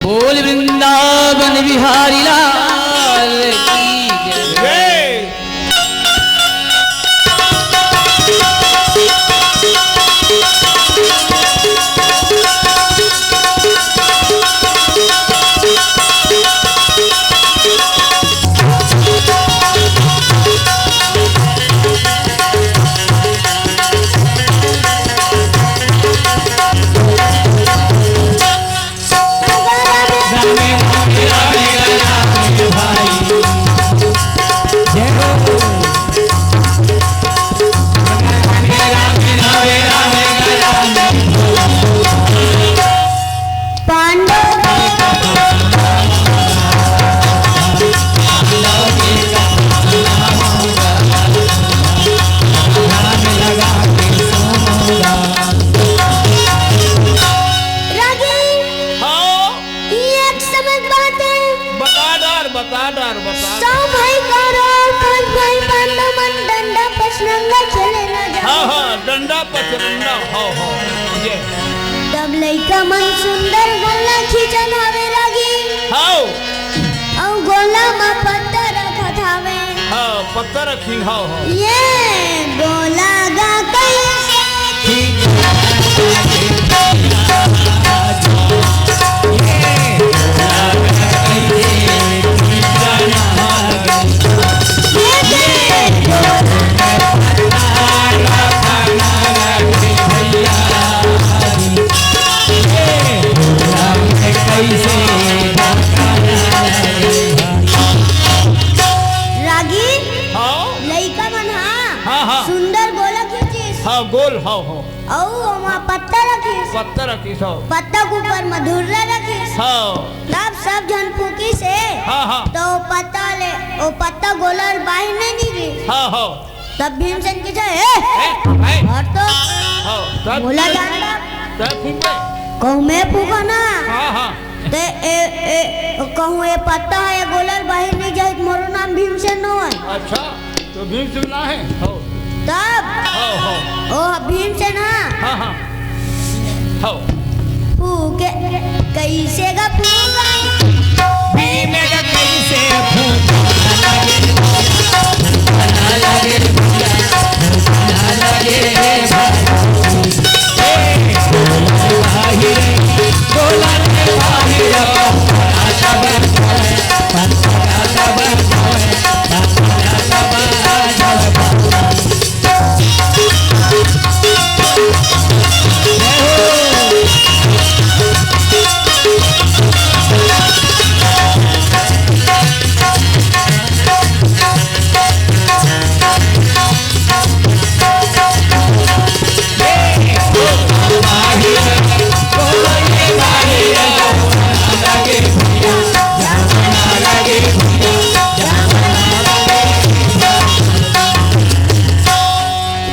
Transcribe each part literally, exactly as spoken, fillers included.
बोल वृंदावन बिहारी लाल की जय। जय। रागी, हाँ। ये एक समय बात है। बता डार, बता डार, बता डार। सौ भाई कौरव, पांच भाई पांडव मन डंडा पचरंगा खेले ना जाए। हाँ, हाँ, डंडा पचरंगा, हाँ, हाँ, ये। तब लइका मन सुंदर गोला खींचत हवे रागी। हाँ। अउ गोला म पत्ता रखत हवे। हाँ, पत्ता रखिन, हाँ, हाँ। ये गोला गा कइसे रागी, हाँ। लइका मन हा हाँ, हाँ। सुंदर गोला खींचिस। हाँ, गोल, हाँ, हाँ। अउ ओमा पत्ता रखिस। पत्ता रखिस, हाँ। पत्ता के ऊपर म धुर्रा रखिस। हाँ। तब सब झन फूकिस हे। हाँ, हाँ। तो पत्ता ले, ओ पत्ता गोला ले बाहिर नइ निकलिस। हाँ, हाँ। तब भीमसेन कहिथे, "ए, ए, ए। हट तो।" हाँ, तब मोला जान ला। तब फूंके। कहूँ मैं फूंका ना। हाँ, हाँ। ते ए, ए, कहूँ ए पत्ता हे, ए गोला ले बाहिर नइ जाही, त मोरो नाम भीमसेन नोहय। अच्छा, तो भीमसेन ना हे? हो। तब हो, हो। ओ भीमसेन हा। हाँ, हाँ। हो। फूके, कइसे गा फूका? भीम गा कइसे फूका?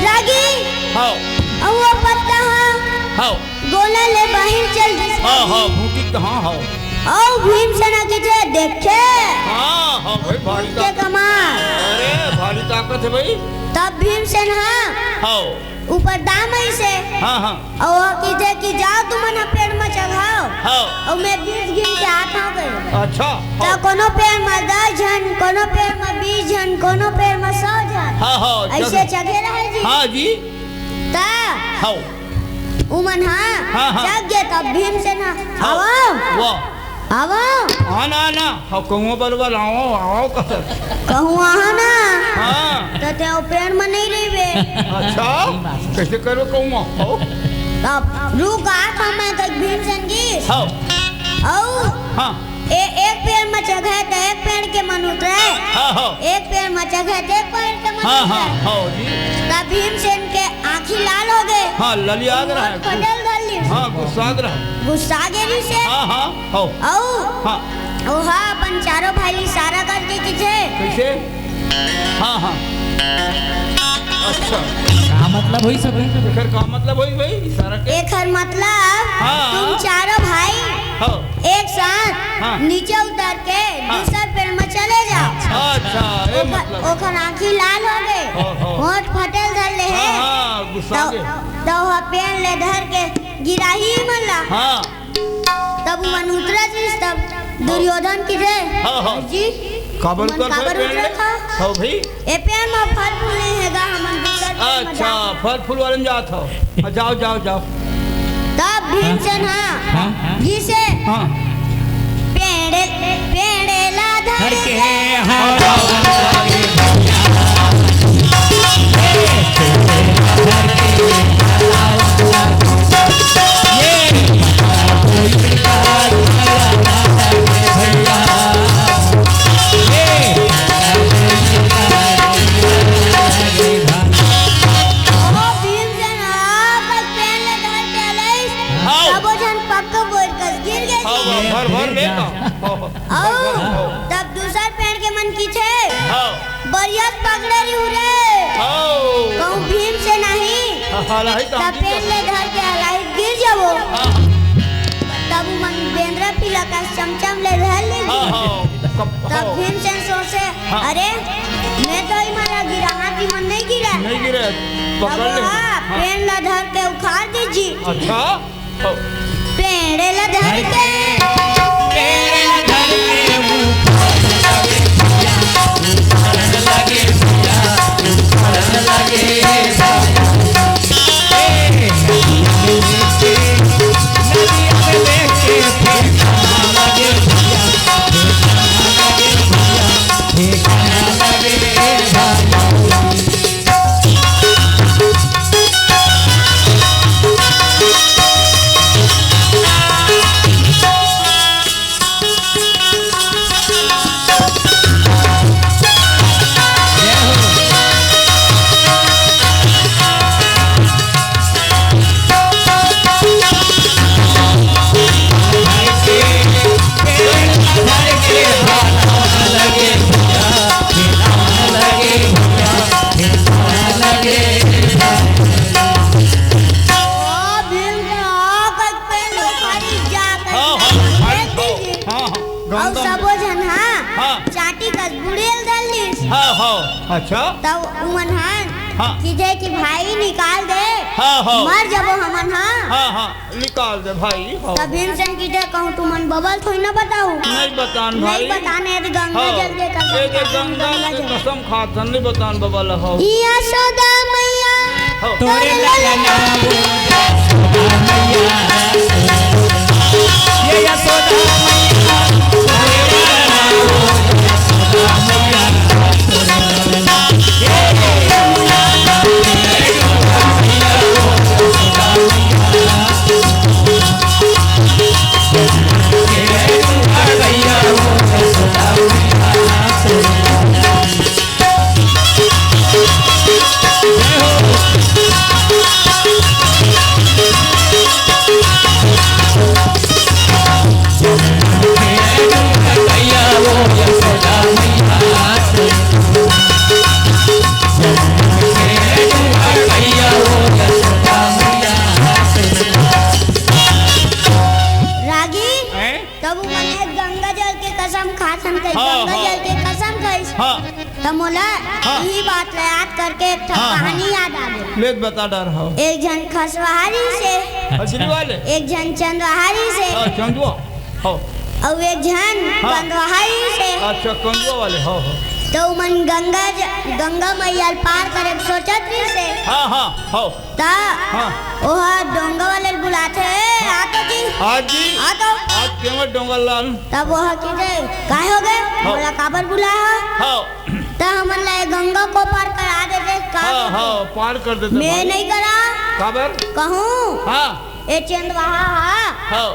रागी, हाँ। अउ वो पत्ता हा हाँ। गोला ले बाहिर चल दिस। हाँ, हाँ, भूतिक तो हाँ, हाँ। अउ भीमसेन हा कहिथे, देखे? हाँ, हाँ, भाई, भारी के ताकत। कमाल। अरे, भारी ताकत हे भाई। तब भीमसेन हा हाँ। ऊपर दाम अइसे। हाँ, हाँ। अउ वो कहिथे कि जाव तुमन हा पेड़ म चघाव। हाँ। अउ मैं बीस गिन के आत हँव कहिके। अच्छा, त हाँ। कोनो पेड़ म दस झन, कोनो पेड़ म बीस झन, कोनो पेड़ म सौ झन। हाँ, हाँ, अइसे चघे। चघे रहे जी। हाँ जी। त हाँ। उमन हा हाँ, हाँ। चघ गे तब भीमसेन हा, हाँ। आवव। वाह। आवव। आना, आना। हाँ, कहूँ बलबल, आवव, आवव कहत। कहूँ आहा ना। हाँ। त तें ओ पेड़ म नइ रहिबे। अच्छा? कइसे करबे कहूँ आवव? तब रुक, आत हँव मैं, त भीमसेन कहिस। हाँ। अउ हाँ। ए, एक पेड़ म चघय त एक पेड़ के मन उतरय। हाँ, हाँ। एक पेड़ म चघय त एक पेड़ के मन हाँ, उतरय। हाँ, हाँ जी। त भीमसेन के आँखी लाल हो गे। हाँ, ललियात रहय। होंठ फटेल धर लिस। हाँ, गुस्सात रहय। गुस्सा गे रिहिस हे। हाँ, हाँ, हाँ। अउ हाँ। ओहा अपन चारों भाई ल इशारा करके कहिथे। कइसे? हाँ, हाँ। अच्छा। का मतलब होइस हे? एकर का मतलब होइस भाई, इशारा के? एकर मतलब, हाँ। तुम चारों भाई हाँ। एक साथ हाँ। नीचे उतर के हाँ। दूसर पेड़ म चले जाव। अच्छा, ए ओखर, मतलब। ओखर आँखी लाल हो गे, हाँ, हाँ। होंठ फटेल धर ले हे। हाँ, हाँ, गुस्सा त, गे। त ओहा पेड़ ले धर के गिराही मन ला। हाँ। त मन उतरत रिहिस तब दुर्योधन कहिथे, हाँ, हाँ। "जी, काबर मन उतरत काबर हव पेड़ ले?" उतरत हव? हाँ भाई। ए पेड़ म फल फूल नइ हे गा, हमन दूसर पेड़ म अच्छा, जाथन। फल फूल वाले म जात हव। हाँ, जाव, जाव, जाव। तब भीमसेन ह हाँ, हाँ। कहिसे, हाँ। पेड़, पेड़ ला धर धर के के हाँ। ओ भीमसेन ह बस पेड़ ला धर के लइस, हाँ। सबो झन पक्का बोर कस गिर गे। हाँ, हाँ, भर, भर में का। अउ तब दूसर पेड़ के मन कहिथे, हाँ। बरियात पकड़े रिहू रे। हाँ। कहूँ भीमसेन आही, हाँ, हाँ, लाही त त हम पेड़ ले धर के हलाही गिर जाबो। हाँ। तब उमन बेंदरा पिला कस चमचम ले धर ले। हाँ, हाँ। कब-, तब हाँ। भीमसेन सोचे, हाँ। "अरे, मैं तो इमन ला गिराहूँ, इमन नइ गिरे।" नइ गिरे, तब पकड़ ले। हाँ, पेड़ ला धर के उखाड़ दीस जी। अच्छा। पेड़ ला धर के, पेड़ ला धर के ऊपर लगे भैया, ऊपर लगे भैया, ऊपर लगे भैया। ए, नदिया में लेके, नदिया में लेके फेंकना लगे भैया, फेंकना लगे भैया, फेंकना लगे भैया। ओ भीम के हो, कस पेड़ उखाड़ी जा, कस हाँ, हाँ, फेंक दीजिए। हाँ, हाँ, अउ गंगा में। सबो झन, हाँ, हाँ। चाटी कस बुड़ेल धर लीस। हाँ, हाँ, अच्छा। तब उमन ह हाँ। कहिथे कि भाई निकाल दे, हाँ, हाँ। मर जबो हमन ह। हाँ, हाँ। निकाल दे भाई, हाँ। त भीमसेन कहिथे, कहूँ तुमन बबा ल थोड़ी ना बताहू। नइ बतान भाई। नइ बतान, ए दे गंगा हाँ। जल के कसम ए दे खाथन, गंगा गंगा के जल। कसम खाथन, नइ बतान बबा ल, हाँ। यशोदा मैया हाँ। तोरे ललना वो यशोदा मैया। ये यशोदा मैया, तोरे ललना वो यशोदा मैया। रागी, हैं? तब उमन ह गंगा जल के कसम खाथन कहिस, हाँ, गंगा हाँ। जल के कसम खाइस। हाँ। त मोला हाँ। इही बात ला याद करके एक ठन हाँ, हाँ। कहानी याद आ गे। ले त बता डर हव। एक झन खसवाहा रिहिसे। अच्छा। हजरी वाले? एक झन चंदवाहा रिहिसे। हाँ, चंदवा। हाँ। अउ एक झन हाँ। कंदवाहा रिहिसे। अच्छा, कंदवा वाले, हाँ, हाँ। त उमन गंगा ज-, गंगा मैया ल पार करे के सोचत रिहिसे। हाँ, हाँ, हाँ। त हाँ। ओह डोंगा वाले ल बुलाथे, "ए, आ तो जी। आ जी। आ तो।" आज केवल डोंगा लाल। तब ओह कहिथे, "काय हो गे? हाँ। मोला काबर बुलाय हव?" हाँ। त हमन ला ए गंगा को पार करा देते, का हाँ, देते? हाँ, पार कर देते मैं भाई। नहीं करा। काबर? कहूँ। हाँ। ए चंदवाहा हा। हाँ।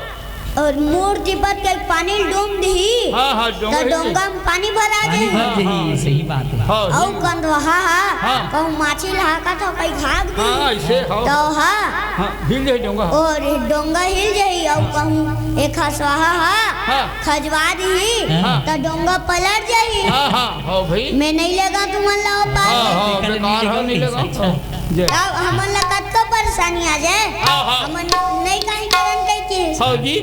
अउ मूड़ तिपत के पानी ल डूम दिही। हाँ, हाँ, डोंगा त ही डोंगा में पानी भरा पानी जाही। भर हाँ, जाही, हाँ। सही बात है। हाँ, अउ हिल कंदवाहा हा, हाँ। कहूँ माछी ल हाकत हो, कहीं खाक दिही। हाँ, ऐसे हो। त हा। हाँ, हिल जाही डोंगा। अउ डोंगा हिल जाही, अउ कहूँ ए खसवाहा हा, हाँ। खजवा दिही, हाँ। त डोंगा पलट जाही। हाँ, हाँ, हाँ भाई। मैं नहीं लेगा तुमन ला ओ पार। हाँ, हाँ, बेकार हो, नहीं लेगा। अच्छा। जय। अब हमन ला कतको परेशानी आ जाए, हाँ, हाँ। हमन नहीं कहीं करन कहिके। हाँ जी।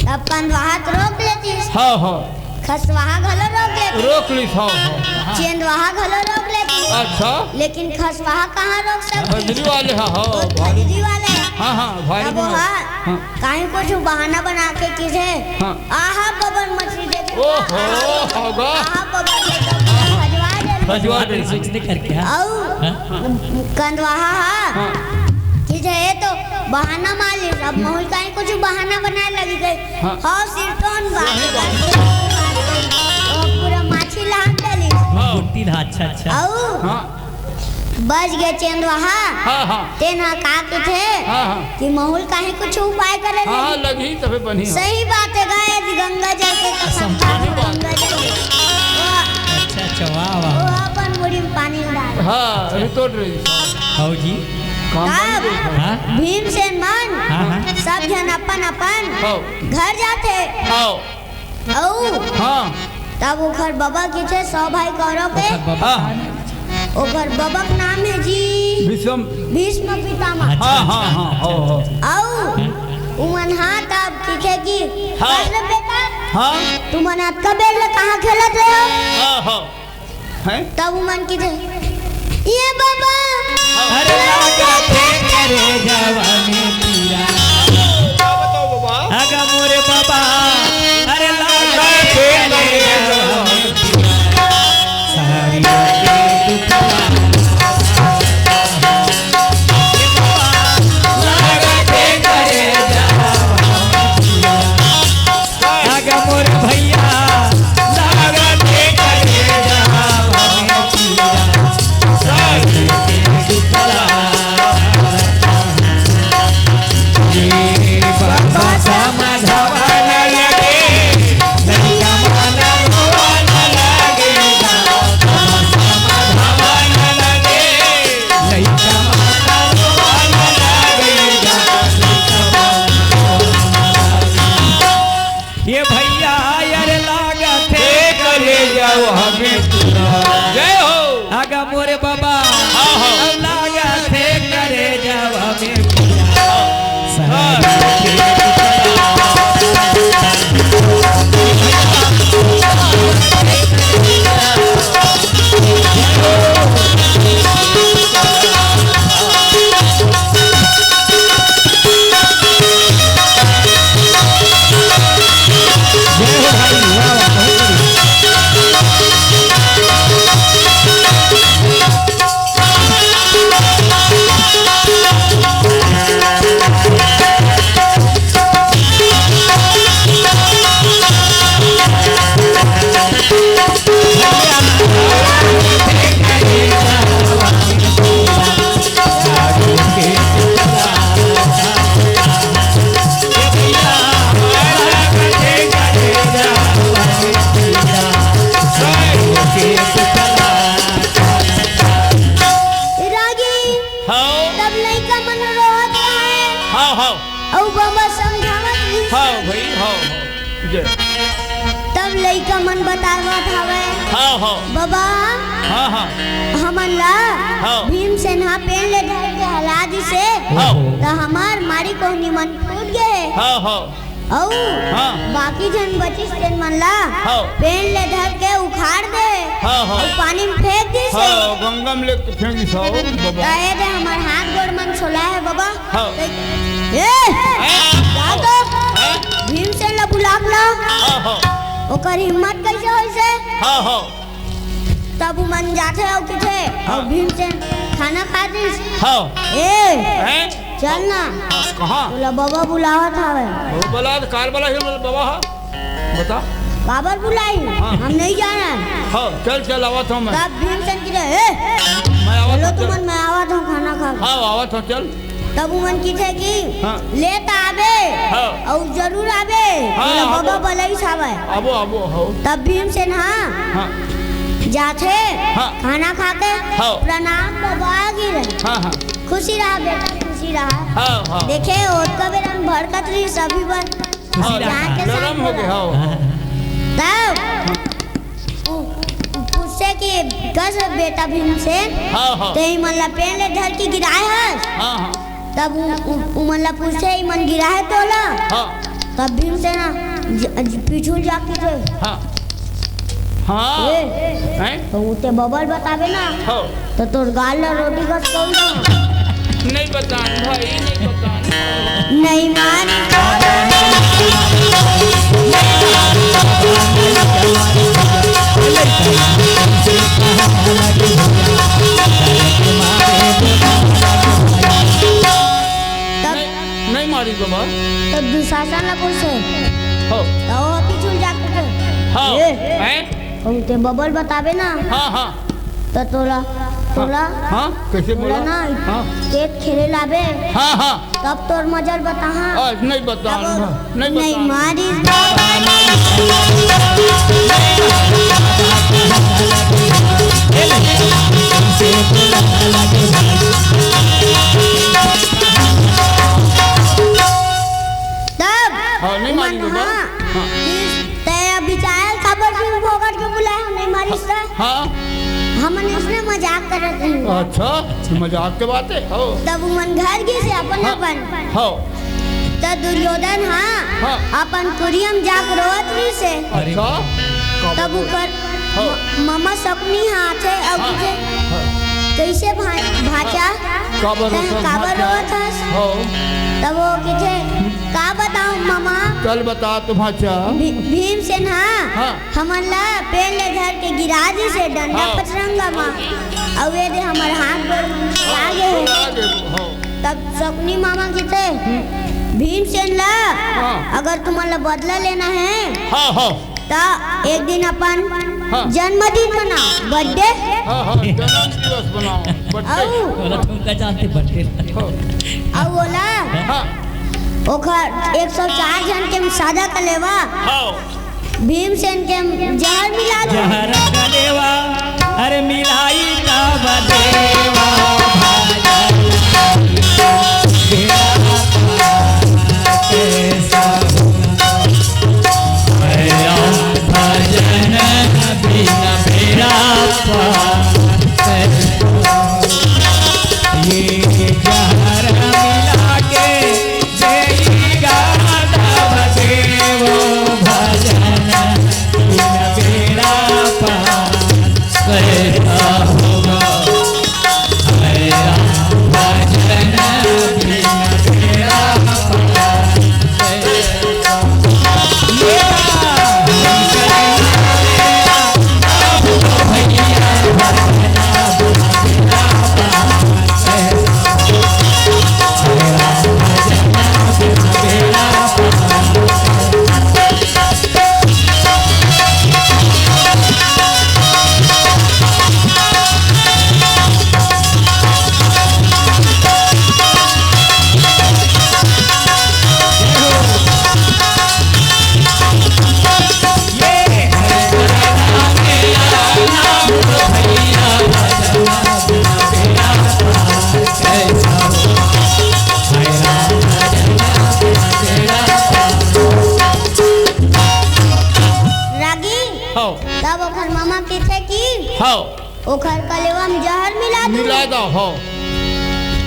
तब कंदवाहा त रोक लेतिस। हाँ, हाँ। खसवाहा घलो रोक लेतिस। रोक लिस, हाँ, हाँ। चंदवाहा घलो रोक लेतिस। अच्छा। लेकिन खसवाहा कहाँ रोक सकतिस? खजरी वाले, हाँ, हाँ, वो भारी। खजरी वाले। हाँ, हाँ, भाई तब वो हाँ। हाँ। काहे कुछ बहाना बना के किथे। हाँ। आहा, बबन मछली दे दे। ओहो, होगा। आहा, बबन दे दे। खजवा दे। खजवा दे। कुछ नहीं करके, हाँ। अउ हाँ। कंदवाहा, हाँ। हाँ। किथे तो बहाना मार ली। अब महुल काहे कुछ बहाना बनाए लगी गई। हाँ। हाँ, सिरतोन बात। सही बात। वो पूरा माछी लान चली। हाँ। गुट्टी था, अच्छा, अच्छा। अउ हाँ। बच गे चंदवाहा। हाँ, हाँ। तेन ह का कथे हाँ, हाँ। कि महुल काहे कुछ उपाय करे हाँ, लगी। लगी तबे बनी हो। सही बात है, गाय यदि गंगा जल के कसम खा, सही बात। गंगा जल के। वो, अच्छा, अच्छा, वाह, वाह। वो अपन मुड़ी में पानी डाल। हाँ, अभी तोड़ रही। हौ जी। काम तब बंद हो गया। हाँ? भीमसेन मन हाँ, हाँ। सब जन अपन अपन हाँ। घर जाथे। हाँ। अउ हाँ। तब ओखर बबा किथे सौ भाई कौरव के। ओखर बबा हाँ। का नाम? ओखर बबा के नाम है जी विश्वम। भीष्म पितामह। अच्छा, हाँ, हाँ, अच्छा, हाँ, अच्छा, हो, हो। अच्छा। अउ उमन हा तब किथे कि हाँ। "अरे बेटा, हाँ। तुमन अतका बेर ले कहाँ खेलत रहे हो?" हाँ, हाँ। हैं? तब उमन किथे, "ये बाबा, अरे लागथे करे जवा में पीरा। का बताओ बाबा? अगा मोरे बाबा, अरे लागथे करे जवा में पीरा। सारी रात दुखवा। ये बाबा, लागथे करे जवा में पीरा।" अग मोर भैया, लागथे करे जवा में पीरा, सारी के सुतला। ये बाबा समझवा न लगे, लइका मन रोवा न लगे, बाबा समझवा न लगे, लइका मन रोवा न लगे, लइका मन रोवा न लगे। ये भैया यार लागथे करे जवा में पीरा। जय हो। अगा मोरे बाबा, हाँ, हाँ। लागथे करे जवा में पीरा। हाँ। रागी, हाँ। तब लइका मन रोवत रहे। हाँ, हाँ। अउ बाबा समझावत रहिस। हाँ भाई, हाँ, हाँ। जय। तब लइका मन बतावत हवय। हाँ, हाँ। बाबा, हाँ, हाँ। हमन ला हाँ। भीमसेन हा पेड़ ले धर के हला दिसे। हाँ। त हमार मारी कोहनी मन फूट गे। हाँ, हाँ। अउ हाँ। बाकी झन बचिस तेन मन ला हाँ। पेड़ ले धर के उखाड़ दे। हाँ, हाँ। अउ पानी में फेंक दिस। हाँ, गंगा में लेके फेंक दिस, हाँ, बाबा। त ए दे हमर हाथ गोड़ मन छोला है बाबा। हाँ। ए, हाँ। जा तो। हाँ। भीमसेन ला बुला के ला। हाँ, हाँ। ओकर हिम्मत कैसे होइसे? हाँ, हाँ। तब उमन जाथे अउ किथे, अउ हाँ। भीमसेन खाना खा दिस। हाँ। ए, हैं? चल ना। हाँ, कहाँ? तोला बाबा बुलावत हवे। बाबा बुलावत, कार वाला ही बोले, बाबा हा? बता। काबर बुलाई? हाँ। हम नहीं जाना। हाँ, चल, चल, आवत हूँ मैं। तब भीमसेन किथे, ए, मैं आवत चलो हूँ, चल। तुमन, मैं आवत हूँ खाना खा के। हाँ, आवत हूँ, चल। तब उमन किथे कि हाँ। ले त आबे, हाँ। अउ जरूर आबे, हाँ, तोला आबो। बाबा बलई सावय। आबो, आबो, हो। तब भीमसेन हा हाँ। जाथे, हाँ। खाना खाके, हाँ। प्रणाम बाबा गिरे। हाँ, हाँ। खुशी रहा बेटा, खुशी रहा। हाँ, हाँ। देखे, ओतका बेर हम भड़कत रही सभी बर। खुशी हाँ, रहा। जाके गरम शांत हो गए, रहा। हाँ। तब उ-, उ-, पूछे कि कस बेटा भीमसेन, हाँ, हाँ। ते इमन ला पेड़ ले धर के गिराए हस? हाँ, हाँ। तब उ, उ, उमन ला पूछे, इमन गिराए तोला? हाँ। तब भीमसेन ज-, ज-, पीछू जाके थे। हाँ। हाँ। ए, हैं? तो उते बबल बतावे ना, हाँ। तो तोर गाल ला रोटी कस कौन दा? नहीं बतान भाई, नहीं बतान। नहीं मानी। तब नहीं, नहीं मारी बाबा। तब दुशासन ला पूछे। हो। तो वो पीछू जाके पूछे। हाँ। ए, हैं? कहूँ ते बबल बताबे ना। हाँ, हाँ। तो तोला, तोला, हाँ, कैसे तोला बोला? ना, हाँ। खेत खेले लाबे। हाँ, हाँ। तब तोर मजल बताहा। आज नहीं बतान, तब नहीं नहीं बतान। मारिस। तब हाँ, नहीं मन मारिस बाबा। हाँ। हाँ। कि तै अभी चायल काबर सिंह फोकट के बुलाए हो, नहीं मारिस त? हाँ। हमन इसने मजाक करत रही। अच्छा, मजाक के बात है। हो। तब उमन घर गिसे अपन, हाँ। अपन। हो। त दुर्योधन, हाँ, हाँ। अपन कुरियम जाक रोवत रहिसे। अच्छा। तब ऊपर हाँ। म-, ममा सपनी हाँ आथे, अउ हाँ। कहिथे, हाँ। कैसे भा-, भाचा? हाँ। काबर तैं रोवत काबर भाचा? रोवत हस? हाँ। तब वो कहिथे, का बताऊं ममा? चल बता तो भाचा। भी-, भीमसेन हाँ, हाँ। हमन ला पेड़ ले धर के गिरा दिसे डंडा हाँ। पचरंगा मा। अउ ये दे हमर हाथ गोड़ मन फुला गे हे। फुला गे, हाँ। तब सकुनी मामा कहिथे, हम्म। भीमसेन ला, हाँ। अगर तुमन ला बदला लेना हे, हाँ, हाँ। त एक दिन अपन हाँ। जन्मदिन मनाओ, birthday। हाँ, हाँ, जन्म दिवस मनाओ, birthday। अउ ओला तुमका जानते birthday। हाँ। अउ ओला हाँ। ओखर एक सौ चार झन के सादा कलेवा। हाँ। भीमसेन के जहर मिला दो। जहर कलेवा, अरे मिलाई तब देवा। भजन बिन बेरा पार। ये जहर मिला के रागी, हाँ। तब ओखर मामा कहिथे कि हाँ। ओखर कलेवा म जहर मिला दू। मिला दो, हाँ।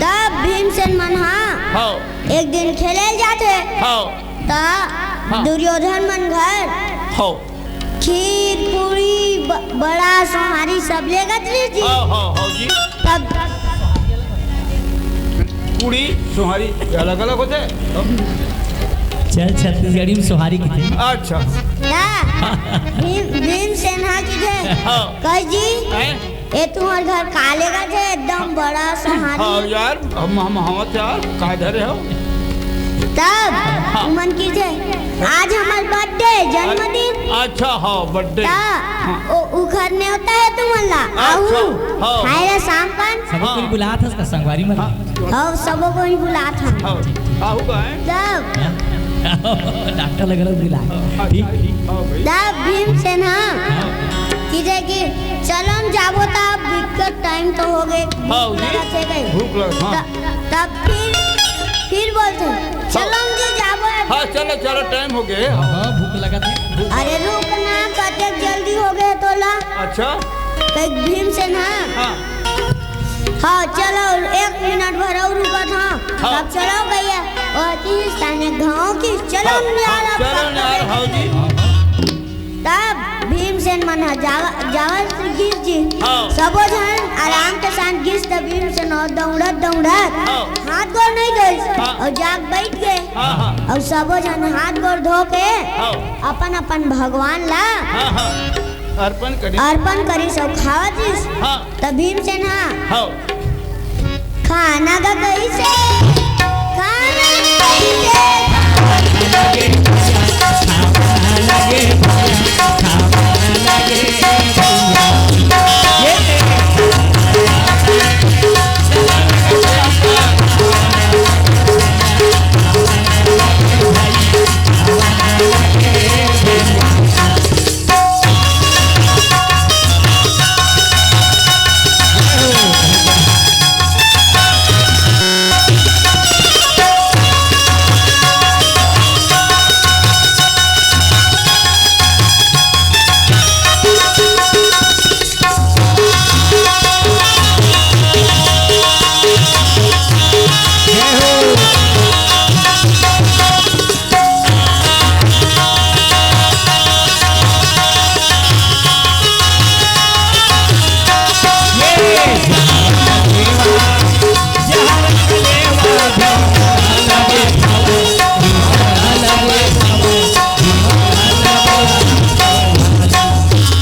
तब भीमसेन मन हा हाँ। एक दिन खेले ल जाथे। हाँ। त हाँ। दुर्योधन मन घर हाँ। खीर, पूरी, ब-, बड़ा, सोहारी सब लेगत रहिस जी। हाँ, हाँ, हाँ जी। तब पूरी, सोहारी अलग-अलग होथे। चल, छत्तीसगढ़ी म सोहारी कहिथे। अच्छा। त भीम, भीमसेन हा कहिथे, हाँ। कहिस जी, हैं? ए तुम्हर घर का लेगत हे, एकदम बड़ा सोहारी। हाँ यार, हम, हम हवत यार, का धरे हो? तब हाँ। उमन कहिथे, आज हमर birthday, जन्मदिन। अच्छा, हाँ, birthday। त हाँ। ओ, उखर नेवता हे तुमन ला, अच्छा, आहू। हाँ। खाए ला शाम कन। सबो हाँ। कोई बुलात हस का संगवारी मन? हाँ। हाँ, सबो कोई बुलात हन। हाँ, आहू का है? तब हाँ। डॉक्टर लग रहा बुला। हाँ, ठीक, ठीक। हाँ, भाई। तब भीमसेन हा हाँ। कहिथे कि चलो न जाबो, त अब बिकट time तो हो गे, हाँ, भूख जी। लगत हे कहिके। भूख लगत, हाँ। त-, तब फिर, फिर बोलथे, "चलो न जी, जाबो अब।" हाँ, चलो, चलो, time हो गे। हाँ, भूख लगत हे। अरे रुक ना, कतेक जल्दी हो गे तोला। अच्छा। कहिके भीमसेन हा। हाँ। हाँ, चलो, एक मिनट भर अउ रुकत हा। हाँ। अब चलो भैया, ओ की स्थानीय गाँव की, चलो हाँ, न यार, हाँ, अब चलो तक न यार, हाँ जी। तब भीमसेन मन ह जावा-, जावत गिस जी। हाँ। सबो झन आराम के साथ गिस त भीमसेन ह दौड़त दौड़त हाँ। हाथ गोड़ नहीं धोइस हाँ। अउ जाके बैठ गे। हाँ, हाँ। अउ सबो झन हाथ गोड़ धो के हाँ। अपन अपन भगवान ला हाँ, हाँ। अर्पण करिस। अर्पण करिस अउ खावत रिस। हाँ। त भीमसेन ह हाँ। खाना गा कइसे? खाना गा कइसे?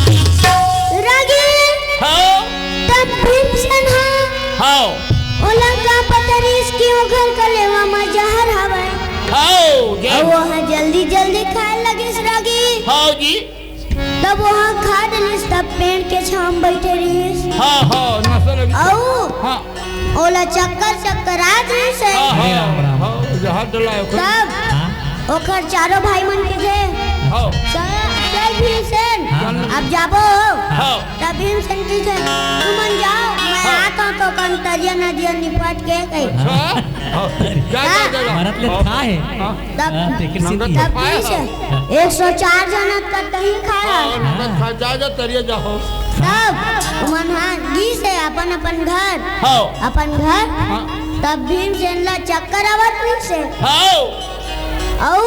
रागी, हाँ। तब भीमसेन ह हाँ। ओला का पता रिस कि ओखर कलेवा म जहर हवय। हाँ, जय। अउ ओह जल्दी जल्दी खाए लगिस रागी। हाँ जी। तब ओह खा डलिस, तब पेड़ के छांव बइठे रिस। हाँ, हाँ, नशा लगिस। अउ हाँ। ओला चक्कर चक्कर आ जइसे। हाँ, हे राम, राम। हाँ, जहाज डलाए ओकर। तब हाँ। ओखर चारों भाई मन कथे, हाँ। "चल, चल भीमसेन, हाँ। अब जाबो।" हाँ। तब भीमसेन कथे, "तुमन जाओ, मैं हाँ। आत हंव तो कन तरिया नदिया निपट के," कही। अच्छा। हाँ। जा, जा, जा, जा। मरत ले हाँ। था हे। हाँ। तब, हाँ, तेकर से नंगा तब तो पाया भीमसेन, है। एक सौ चार जन त कहीं खाए हाँ, हस। नंगा खा, जा, जा, तरिया जाओ। तब ओमन ह गिस हे अपन अपन घर। हाँ। अपन घर। हाँ। तब भीमसेन ला चक्कर आवत रिस हे। हाँ। अउ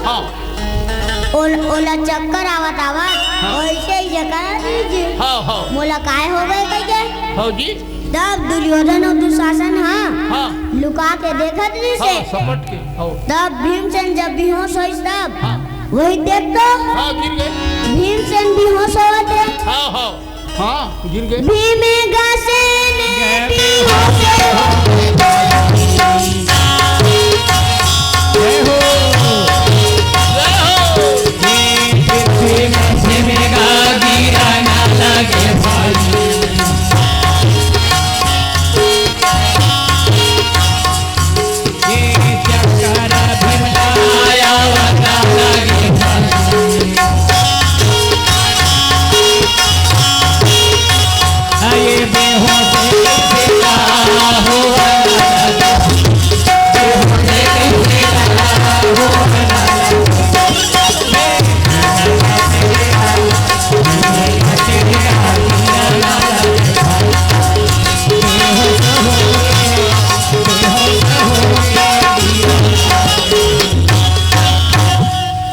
हाँ। ओल-, ओला चक्कर आवत आवत हाँ। ओइसे ही जगह दीजिए। हाँ, हाँ। मोला काय हो गए कह के? हाँ जी। तब दुर्योधन अउ दुशासन ह हाँ। लुका के देखत रिस हे। हाँ, सपट के। हाँ। तब भीमसेन जब बेहोश होइस तब हाँ। वही देख तो हाँ, गिर गए। भीमसेन बेहोश होवत हे। हाँ, हाँ। हाँ, गिर गए। भीम गासेन बेहोश हो। जय हो। जय हो। ये पृथ्वी में भीम का गिरा ना लगे भाई।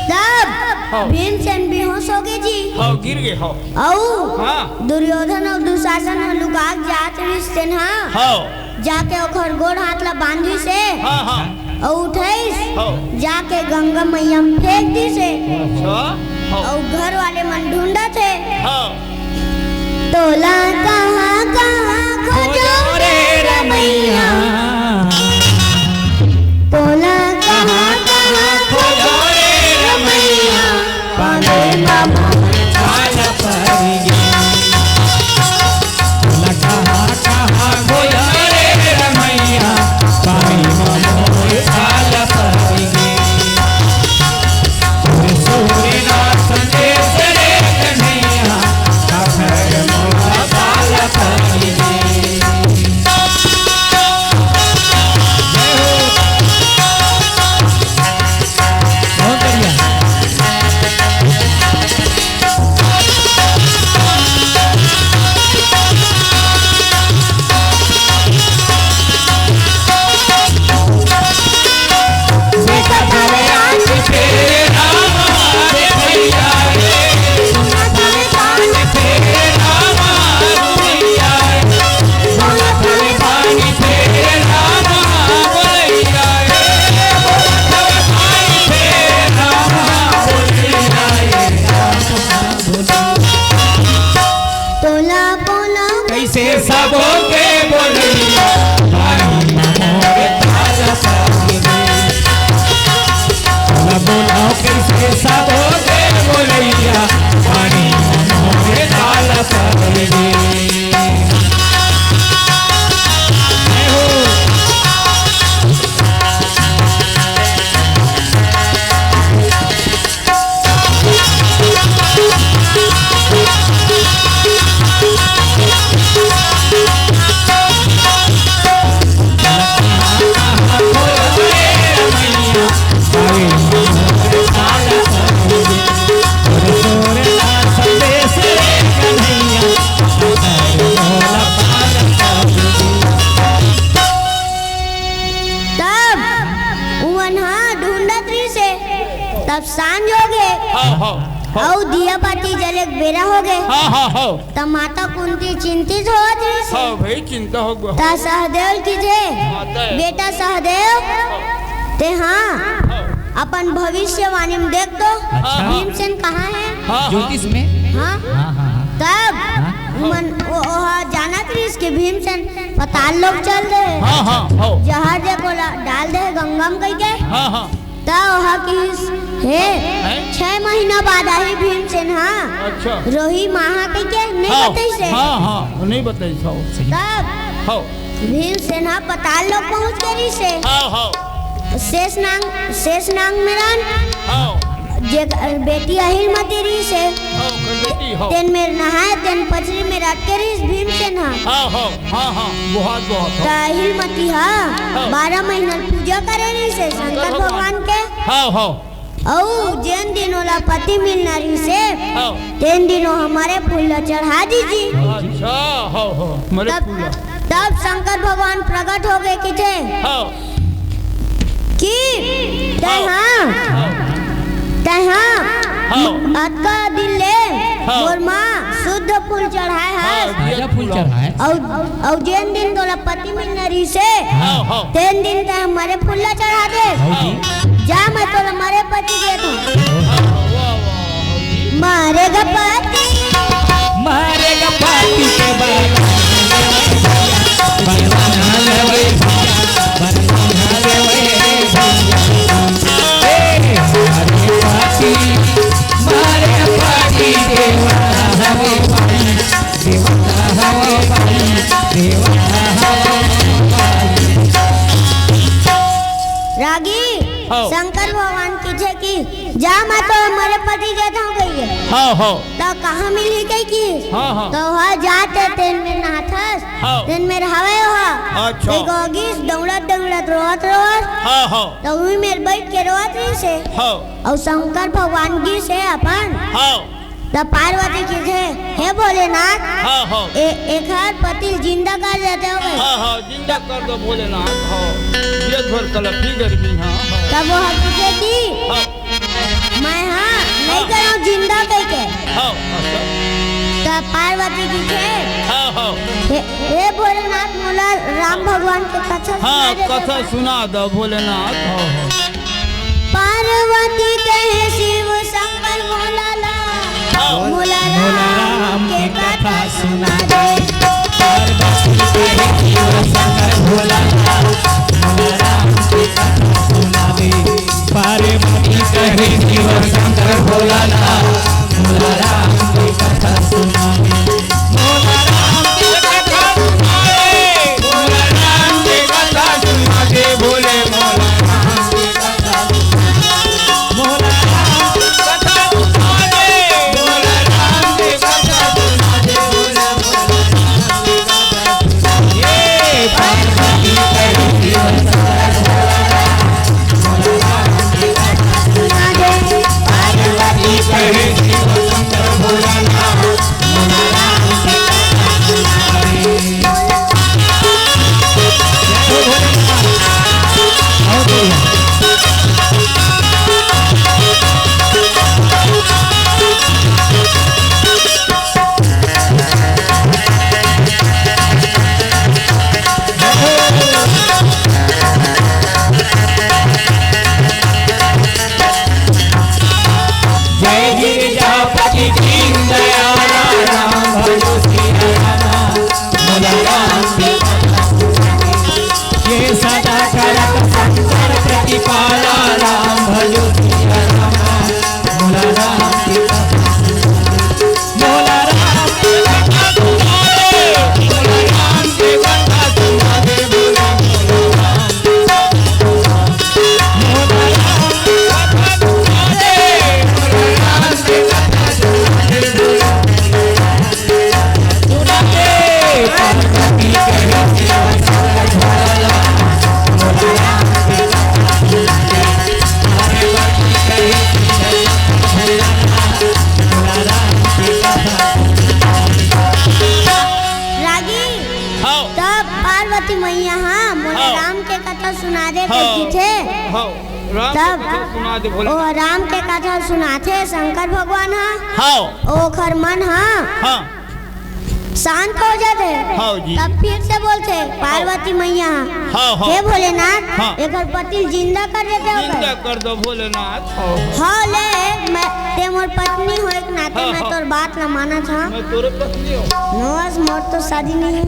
तब हाँ। भीमसेन बेहोश हो गए जी। हाँ, गिर गए, हाँ। अउ हाँ। दुर्योधन अउ दुशासन ह लुका के जात रहिस तेन ह हाँ। जाके ओखर गोड़ हाथ ला बांधिस हे। हाँ, हाँ। अउ उठाइस, हाँ। जाके गंगा मैया म फेंक दिस हे। अच्छा, हाँ। अउ घर वाले मन ढूंढत हे। हाँ। तोला कहाँ कहाँ खोजों रे रमैया। तोला कहाँ कहाँ खोजों रे रमैया। पानी म मोर छाल पड़ गे। तोला कहाँ कहाँ खोजों रे रमैया। पानी म मोर छाल पड़ गे। सबो के बोलैया, पानी म मोर ताला पड़ गे। बोला, बोला, कइसे सबो के बोलैया, पानी म मोर ताला पड़ गे। जय हो। तब उमन ह ढूंढत रहिस हे, तब सांझ हो गे। हाँ, हाँ, हाँ। अउ दिया बाती जले के बेरा हो गे। हाँ, हाँ, हाँ। त माता कुंती चिंतित होवत रहिस हे। हाँ भाई, चिंता हो गे। त सहदेव ल किथे, माता हे। बेटा सहदेव, तें हा अपन भविष्यवाणी म देख तो, अच्छा। भीमसेन कहाँ हे? हाँ, हाँ। ज्योतिष में? हाँ। हाँ, हाँ, हाँ। तब हाँ। उमन, ओ, ओहा जानत रहिस कि भीमसेन पताल लोक चल दे हे। हाँ, हाँ, हाँ। जहर दे के ओला डाल दे हे गंगा म कहिके। हाँ, हाँ। त ओहा किहिस, हे, हैं? छह महीना बाद आही भीमसेन हा। अच्छा। रोही माँ हा कहिके नइ हाँ, बतइस हे। हाँ, हाँ, नइ बतइस हे। तब हाँ। भीमसेन हा पताल लोक पहुँच गे रहिस हे। हाँ, हाँ। शेष नांग, शेष नांग मेरन हाँ। जे बेटी अहिलमती रहिस हे। हाँ, ओकर बेटी, हाँ। तेन मेर नहाए, तेन पचरी मेर अटके रहिस भीमसेन हा। हाँ, हाँ, हाँ, हाँ, बहुत, बहुत, त हाँ। अहिलमती हा हाँ। बारह महीना ल पूजा करे रहिस हे शंकर शंकर भगवान। भगवान के। हाँ, हाँ। अउ जेन दिन ओला पति मिलना रहिस हे, हाँ। तेन दिन ओ हा मरे फूल ला चढ़ा दिस हे। अच्छा, हाँ, हाँ, मरे तब, फूल ला। तब शंकर भगवान प्रकट हो गे किथे। हाँ। कि तैं हाँ। हा, तैं हा हाँ। अतका दिन ले हाँ। मोर माँ शुद्ध फूल चढ़ाए हाँ, हस। ताजा फूल चढ़ाए। अउ, अउ जेन दिन तोला पति मिलना रहिस हे, हाँ, हाँ। तेन दिन तैं मरे फूल ला चढ़ा दे। हौ जी। जा, मैं तोला मरे पति देत हूँ। हाँ, वाह, वाह, वाह, वाह। मारे ग पाती। मारे ग पाती के बरना लेवे भैया, बरना लेवे भैया, बरना लेवे भैया। ए, मारे पाती, मारे पाती देवा हवे भाई, देवा हवे भाई, देवा हवे भाई। रागी, हाँ। शंकर भगवान किथे कि जा, मैं तो मरे पति देत हूँ कहिके। हाँ, हाँ। त कहाँ मिलही कहिके। हाँ, हाँ। त ओहा जात हे तेन मेर नहाथस, हाँ। तेन मेर हवय ओहा। अच्छा। एक हो गिस, दौड़त, दौड़त, रोवत, रोवत। हाँ, हाँ। त उही मेर बइठ के रोवत रहिस हे। हाँ। अउ शंकर भगवान गिस हे अपन। हाँ। त पार्वती किथे, हे भोलेनाथ, हाँ, हाँ। ए-, एखर पति ल जिंदा कर देते हो कहिके। हाँ, हाँ, जिंदा कर दो भोलेनाथ, हाँ। ये भर कलपी गर्मी, हाँ, हाँ। तब ओहा किथे कि हाँ। मैं हा नइ हाँ। करंव जिंदा कहिके। हाँ, अच्छा। त पार्वती किथे, हाँ, हाँ। हे, हे भोलेनाथ, मोला राम भगवान के कथा हाँ, सुना दे कथा देता। सुना दो भोलेनाथ, हाँ, हाँ। पार्वती कहे शिव शंकर भोला ला, हाँ। मोला मोला राम राम के के कथा कथा सुना दे। पार्वती कहे शिव शंकर भोला ला, मोला राम के कथा सुना दे। पार्वती कहे शिव शंकर भोला ला, मोला राम के कथा सुना दे। मोला राम के कथा सुना दे, मोला राम के कथा सुना दे, बोले मोला राम के कथा सुना दे। मोला राम के कथा सुना दे, मोला राम के कथा सुना दे, बोले मोला राम के कथा सुना दे। ये पार्वती कहे शिव शंकर भोला ला, मोला राम के कथा सुना दे। पार्वती कहे सुना दे हाँ। कहिथे। हाँ। राम के तब कथा सुना दे भोले। ओ राम के कथा सुनाथे शंकर भगवान ह। हाँ। ओखर मन ह हाँ। शांत हो जाथे। हाँ जी। तब फिर से बोलथे पार्वती मैया ह, हाँ, हाँ। हे भोलेनाथ, हाँ। एखर पति ल जिंदा कर देते हो जिंदा कर दो भोलेनाथ। हाँ। हाँ, ले, मैं, ते मोर पत्नी होए के नाते हाँ, मैं हाँ। तोर बात ला मानत हँव। मैं तोरे पत्नी हँव। नोस, मोर तो शादी नहीं है।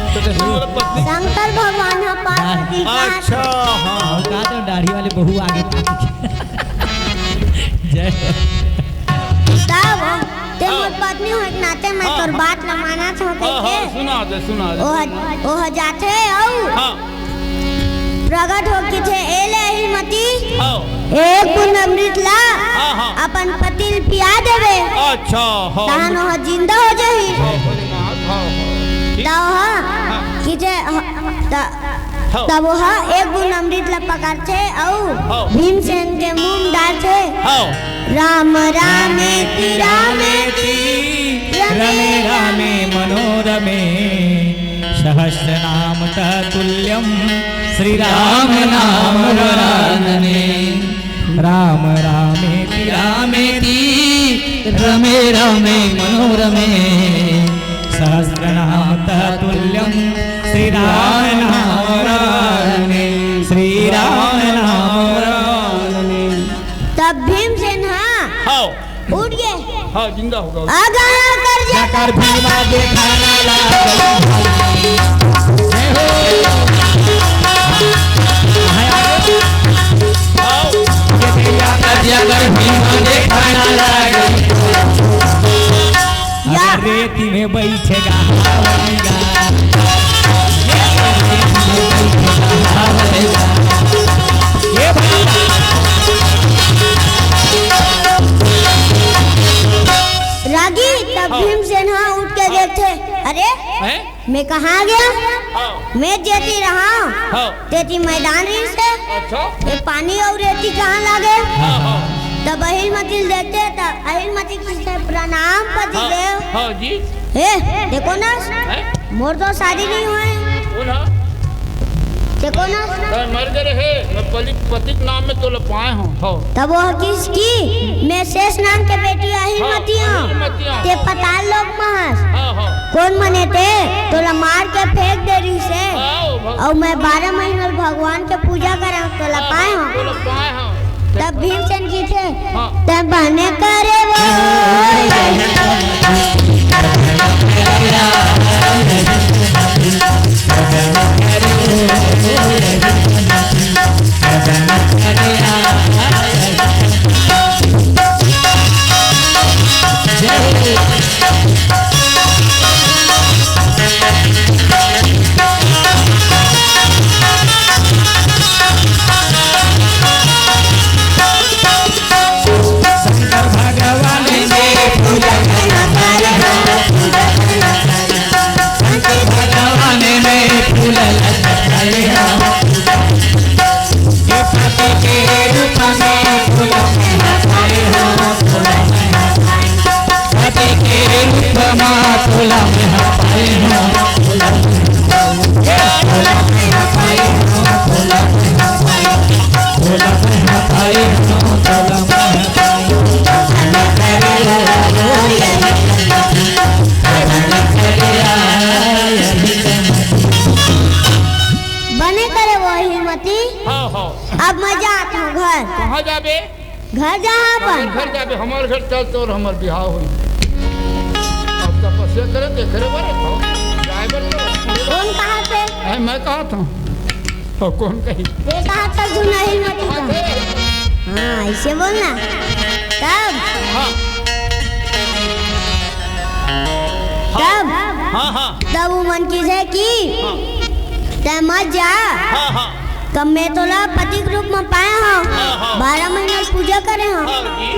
तो तू मोर पत्नी शंकर भगवान ह पार्वती का अच्छा, हाँ। का तो दाढ़ी वाले बहू आगे पहुंच गए। जय हो। तब ते हाँ। मोर पत्नी होए के नाते मैं हाँ, तोर हाँ। बात ला मानत हँव हाँ, कहिके। हाँ, सुना दे, सुना दे। ओह, ओह जाथे अउ हाँ। प्रगट हो कहिथे, ए ले अहिलमती, हाँ। एक बूंद अमृत ला हाँ, हाँ। अपन पति ल पिया देबे। अच्छा, हाँ। तहन ओह जिंदा हो जाही। हाँ, भोलेनाथ, हाँ, हाँ। ठीक। त ओह हाँ। कहिथे, त हाँ। तब ओह एक बूंद अमृत ला पकड़थे अउ हाँ। भीमसेन के मुंह म डारथे। हाँ। राम रामेति रामेति रमे रामे मनोरमे सहस्रनाम ततुल्यम श्री राम नाम वरानने। राम रामेति रामेति रमे रामे मनोरमे सहस्रनाम ततुल्यम श्री राम नाम वरानने। श्री राम नाम वरानने। तब भीमसेन ह हाँ। उठ गे। हाँ, जिंदा हो गे। अगर कर जा जाकर भीमा देखा ना ला। जय हो। हाँ। ये भैया कर जाकर भीमा देखा ना ला। या। अगर रेती में बैठेगा, हावड़ेगा। ये भैया। रागी, तब हाँ। भीमसेन ह उठ के देखथे, अरे, हैं? मैं कहाँ गया? हाँ। मैं जेती रहा, हाँ। तेती मैदान रहिस हे। अच्छा। ये पानी अउ रेती कहाँ लागे? हाँ, हाँ। तब अहिलमती ल देखथे, तब अहिलमती कहिथे, प्रणाम हाँ, पतिदेव। हाँ जी। ए, देखो ना, हैं? मोर तो शादी नहीं होए। कौन है? देखो ना। तैं मर गे रहे, मैं पति, पति के नाम में तोला पाए हँव। हाँ। तब ओह कहिस कि मैं शेष नाग के बेटी अहिलमती हाँ, हँव। अहिलमती हँव। तें पताल लोक म हस। हाँ, हाँ। कोन मने ते तोला मार के फेंक दे रहिस हे। हाँ, ओ भग- अउ मैं बारह महीना ले भगवान के पूजा करँव, तोला हाँ, पाए हाँ, हँव। तोला पाए हँव। तब भीमसेन कहिथे, हाँ। तब बने करे वो। शंकर भगवान ने फूल शंकर भगवान ने फूल लटकाए हो। ये पति के रूप में फूल लटकाए हो, फूल लटकाए। पति के रूप में फूल लटकाए हो, फूल लटकाए। बने करे वो अहिलमती। हाँ, हाँ। अब मैं जात हँव घर। कहाँ जाबे? घर जाहूँ अपन। हमर घर जाबे, हमर घर चल, तोर हमर बिहाव होई। अब तपस्या करे, तेकरे बर, हाँ, जाए बर तो। कोन कहत हे? ए, मैं कहत हँव। अउ कोन कही? तें कहत हस, तू नहीं मत कहा। हाँ, अइसे बोलना। तब? हाँ। तब? हाँ, हाँ। तब ओ मन कहिथे कि हाँ। तें मत जा। हाँ, हाँ। तब मैं तोला पति के रूप में पाए हँव। हाँ, हाँ। बारह महीना पूजा करे हँव। हाँ जी।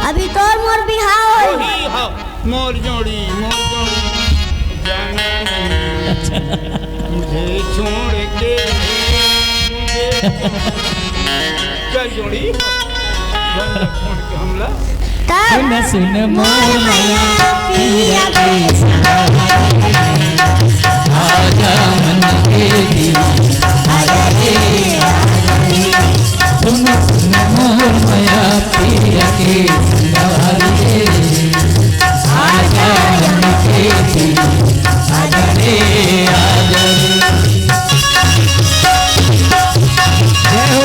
अभी तोर मोर बिहाव होही। होही, हाँ। मोर जोड़ी, मोर जोड़ी, जाना नहीं, मुझे छोड़ के, मुझे छोड़ के। चल जोड़ी, चल छोड़ के हमला। तब सुन, सुन मोर मोर मैया, मैया पिया पिया के के साथ। आजा मन के दिल, आजा रे, आजा रे। सुन, सुन मोर मया पीरा के संगवारी रे। आजा मन के दिल, आजा रे, आजा रे। जय हो।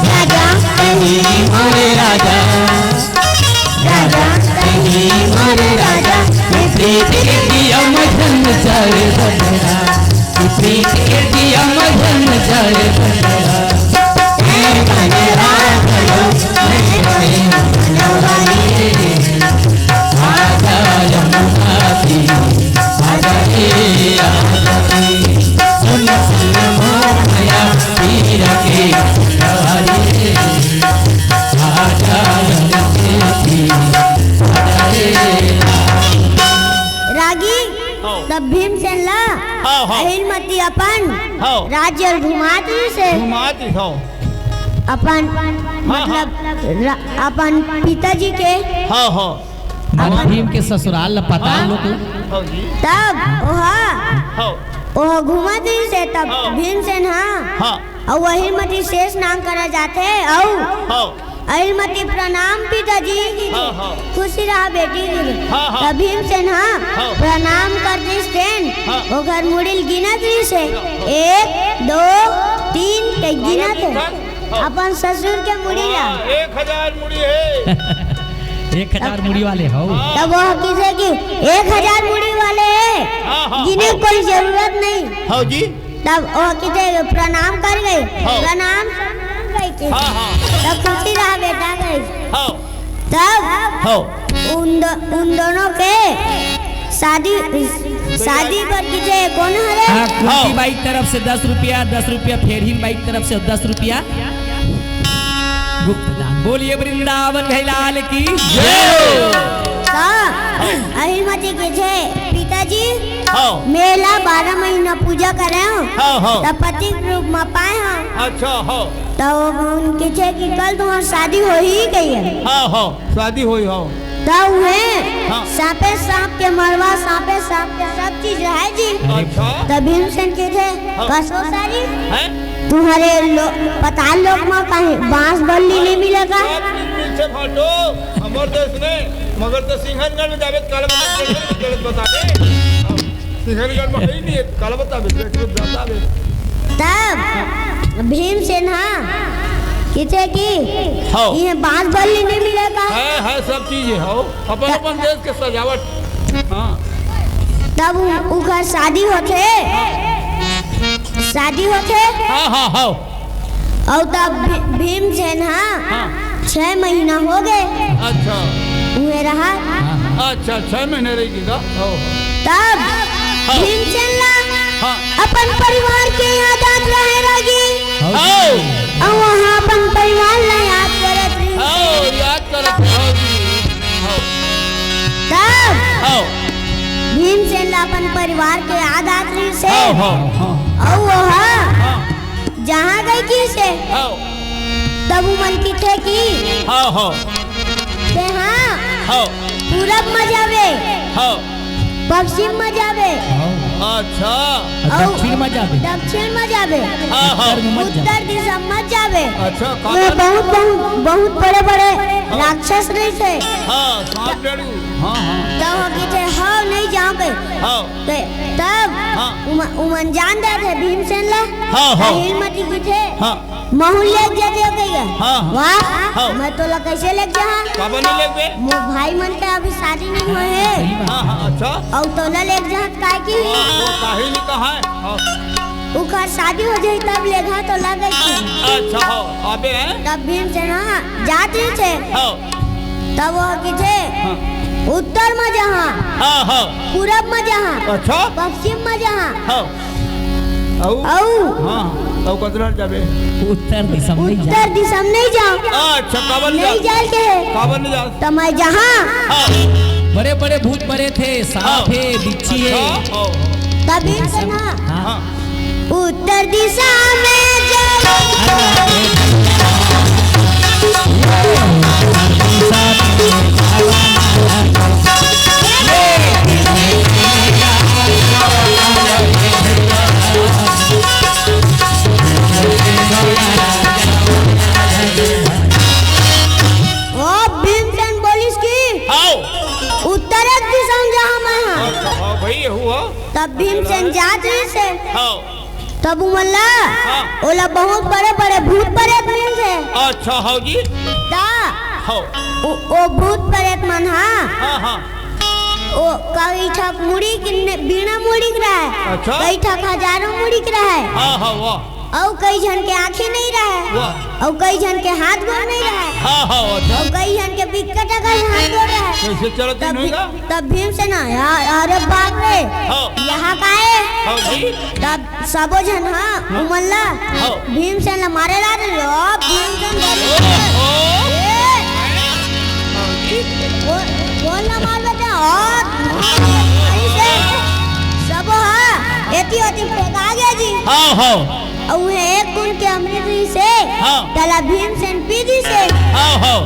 राजा कहीं मोरे राजा, राजा कहीं मोरे राजा, ये प्रीत के दिया मझन चाहे बदला। प्रीत के दिया मझन जल बदला। मैं बन राखलो, मैं बन बनवारी। आजा यमुना तीर, आजा रे, आजा रे। सुन, सुन मोर मया पीरा के संगवारी। आजा यमुना तीर, आजा रे, आजा रे। रागी, हाँ। तब भीमसेन ला हाँ, हाँ। अहिलमती अपन हाँ। राज्य घुमात रहिस हे। घुमात रहिस, हाँ। अपन हाँ, मतलब हाँ। रा-, अपन पिताजी के हाँ, हाँ। माने भीम के ससुराल ला पता हाँ। लोग। हाँ जी। तब ओहा हाँ। ओहा घुमत रहिस हे, तब हाँ। भीमसेन हा हाँ। अउ अहिलमती शेष नांग करा जाथे अउ हाँ। अहिलमती प्रणाम पिताजी। हाँ, हाँ। खुशी रहा बेटी। हाँ, हाँ। त भीमसेन हा हाँ। प्रणाम कर दिस तेन हाँ। ओकर मुड़ी ल गिनत रहिस हे। हाँ। एक, दो, तीन के गिनत हे। हाँ। अपन ससुर के मुड़ी ला। हाँ, एक हजार मुड़ी हे। एक हजार मुड़ी वाले हो। हाँ। तब वो किसे कि एक हजार मुड़ी वाले हे। हाँ, हाँ, गिने हाँ। कोई जरूरत नहीं। हाँ जी। तब ओ किथे प्रणाम कर गई, हाँ। प्रणाम, प्रणाम कहिके। हाँ, हाँ। तब खुशी रहा बेटा कही। हाँ। तब हाँ। उन दो, उन दोनों के शादी, शादी पर किथे कौन हरे? हाँ, कुंती हाँ। बाई तरफ से दस रुपया, दस रुपया फेरहिन बाई तरफ से दस रुपया। गुप्त दान। बोलिए वृंदावन बिहारी लाल की जय हो। त अहिलमती किथे पिताजी हाँ। मैं ला बारह महीना पूजा करे हूँ। हाँ, हाँ। त पति के रूप में पाए हूँ। अच्छा, हाँ। त वो उनके छे कि कल तुम्हार शादी होही कहिए। हाँ, हाँ। शादी होही, हाँ। त उहे हाँ। सांपे सांप के मरवा, सांपे सांप के सब चीज रहे जी। अच्छा। त भीमसेन किथे हाँ। कसो सारी हैं? तुम्हारे लो-, पताल लोक में कहीं बांस बल्ली नहीं मिलेगा? सब चीज मिलथे भाटो, हमर देश में, मगर तो सिंहनगढ़ में जाबे त काला बता, गलत बता दे। सिंहनगढ़ में है ही नहीं, काला बता बे, बता बे। तब भीमसेन हा किथे कि हाँ। ये बांस बल्ली नहीं मिलेगा? है, है, सब चीज है, हो। अपन, त- अपन देश के सजावट। हाँ। तब उ-, उखर शादी होथे, शादी होथे। हाँ, हाँ, हाँ। अउ तब भी-, भीमसेन हा हाँ। छह महीना हो गए। अच्छा। उहे रहा। हाँ, हाँ। अच्छा, छह महीने रह गए का? हाँ, हाँ। तब हाँ। भीमसेन ला हाँ। अपन परिवार के याद आत रहे रागी। हाँ। अउ वहाँ अपन परिवार ला याद करत रही। हाँ, याद करत रहो जी। हाँ। तब हाँ। भीमसेन ला अपन परिवार के याद आत रहिस हे। हाँ, हाँ, हाँ। अउ वो हा हाँ। जहाँ गई किसे हाँ। तब उमन किथे कि हाँ, हाँ। ते हाँ हाँ। पूरब म जाबे, हाँ। पश्चिम म जाबे, हाँ। अच्छा। अउ दक्षिण म जाबे। दक्षिण म जाबे, हाँ, हाँ। उत्तर म मत जाबे। उत्तर दिशा म मत जाबे। अच्छा, मैं काबर? बहुत, बहुत, बहुत बड़े-बड़े हाँ। राक्षस रहिस हे। हाँ, सांप डेड़ू। हाँ, हाँ। तब वो किथे, "हाँ, नहीं जाबे।" हाँ। ते-, तब हाँ। उम-, उमन जान देथे भीमसेन ला। हाँ, हाँ। अहिलमती किथे, हाँ। महू लेग जाते हो कहिए। हाँ, हाँ। वाह, हाँ। मैं तोला कैसे लेग जाहा? काबर नहीं लेगबे? मोर भाई मन के अभी शादी नहीं होए हे। हाँ, हाँ, अच्छा। अउ तोला लेग जाहा त काय की? हाँ, वो काहे नहीं कहा है? हाँ। उखर शादी हो जाही तब लेगहा तोला कहिके। अच्छा, हाँ, अबे हैं? तब भीमसेन हा जात रहिस हे। हाँ। तब वो किथे, हाँ। उत्तर म जाहा, हाँ, हाँ। पूरब म जाहा, अच्छा। पश्चिम म जाहा। हाँ। अउ? अउ? हाँ, अउ कतना जाबे? उत्तर दिशा म नहीं जा। उत्तर दिशा म नहीं जाओ। अच्छा, काबर नहीं नहीं जा? जाए के हे। काबर नहीं जा? त मैं जाहा हाँ। बड़े बड़े भूत परेत हे, सांप हे, बिच्छी हे। अच्छा, हाँ। तभी से ना। हाँ। उत्तर दिशा में जो वो भीमसेन बोलिस कि हाँ। उत्तर दिशा में जाहूं मैं। हाँ। अच्छा, हाँ भाई, ये हुआ। तब भीमसेन जात रहिस हे। हाँ। तब उमन ला, हाँ। ओला बहुत बड़े-बड़े भूत परेत मिलथे। अच्छा, हाँ जी। त हाँ। ओ, ओ भूत परेत मन, हाँ। हाँ, हाँ। ओ कई ठक मुड़ी के ने-, बिना मुड़ी के रहय। अच्छा। कई ठक हजारों मुड़ी के रहय। हाँ, हाँ, वाह। अउ कई झन के आँखी नइ रहय। वाह। अउ कई झन के हाथ गोड़ नइ रहय। हाँ, हाँ, अच्छा। अउ कई झन के बिकट अकन हाथ गोड़ रहय। कैसे चलत तब दिन भी-, होगा? तब भीमसेन, "या-, अरे बाप रे, हाँ। यहाँ का हे?" हाँ जी। तब सबो झन, हाँ, हाँ। उमन ला, हाँ। भीमसेन ला मारे ला रहे, ओ, भीमसेन धरे। ओ, ओ। ए। हाँ जी। वो, वो ला मार बचा, ओ, मार बचा, सबो, हाँ, एती ओती फेंका गे जी। हाँ, हाँ। अउ उहें एक बूंद के अमृत रहिस हे, हाँ। तेला भीमसेन पी दिस हे। हाँ, हाँ।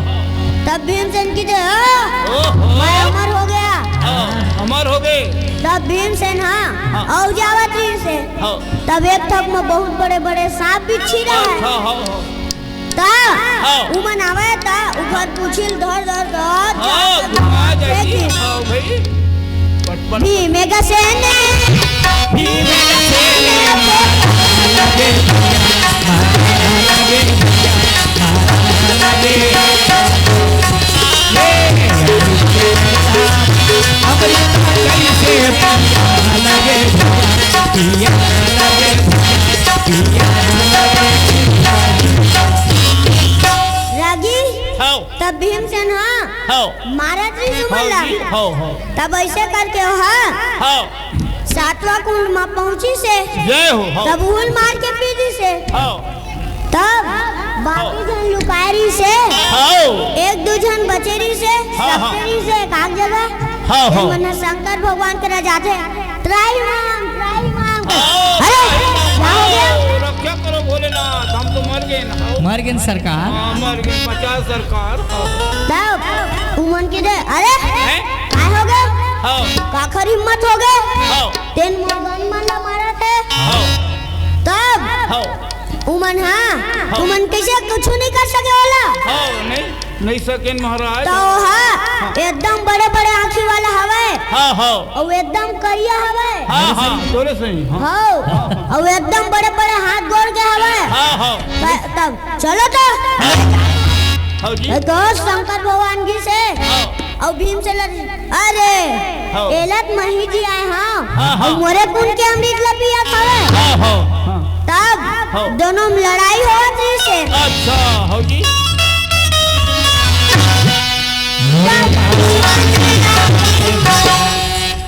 तब भीमसेन कहिथे, "ओ, ओहो। मैं अमर हो गेंव।" हाँ, अमर हो गे। तब भीमसेन, हाँ, हाँ। अउ जावत रहिस हे। हाँ। तब एक ठक म बहुत बड़े-बड़े सांप बिच्छी रहय। अच्छा, हाँ, हाँ। त हाँ। उमन आवय त उखर पूछी ल धर धर धर हाँ, जात घुमा जाही। फेंक दिस। हाँ भाई। पट, पट, पट। भीम एक सेने। भीम एक सेने। रागी। हाँ। तब भीमसेन ह हाँ। मारत रहिस उमन ला। हाँ, हाँ। तब अइसे करके ओहा हाँ। सातवां कुंड म पहुंचिस हे। जय हो, हाँ। तब उहू ल मार के पी दिस हे। हाँ। तब बाकी हाँ। झन लुकाय रहिस हे। हाँ। एक दू झन बचे रहिस हे, हाँ, हाँ। सबके रहिस हे एक आध जगह। हाँ, हाँ। मन ह शंकर भगवान करा जाथे। त्राहि माम, त्राहि माम। हाँ, अरे, त्राहि माम। का हो गे? रक्षा करो भोलेनाथ, हम तो मर गेन। मर गेन सरकार। हाँ, मर गेन, बचा सरकार। तब उमन कहिथे, अरे, हैं? काय हो गे? हाँ। काखर हिम्मत हो गे? हाँ। तेन मोर गन मन ला मारत हे। हाँ। तब हाँ। उमन, हाँ, हाँ। उमन कइसे कुछू नइ कर सके ओला? हाँ, नहीं। नइ सकेन महाराज। त ओहा हाँ। एकदम बड़े-बड़े आँखी वाला हवय। हाँ, हाँ। अउ एकदम करिया हवय। हाँ, हाँ, तोरे सही, हाँ। हव। अउ एकदम बड़े-बड़े हाथ गोड़ के हवय। हाँ, हाँ। त-, तब चलो तो। हाँ। हाँ जी। ए तो शंकर भगवान गिस हे। हाँ। अउ भीमसेन ल, अरे, हाँ। एला त मही जी आय हंव। हाँ, हाँ। अउ मोरे कुंड के अमृत ल पियत हवय। हाँ, हाँ। तब हाँ। दोनों में लड़ाई होवत रहिस हे। अच्छा, हाँ जी।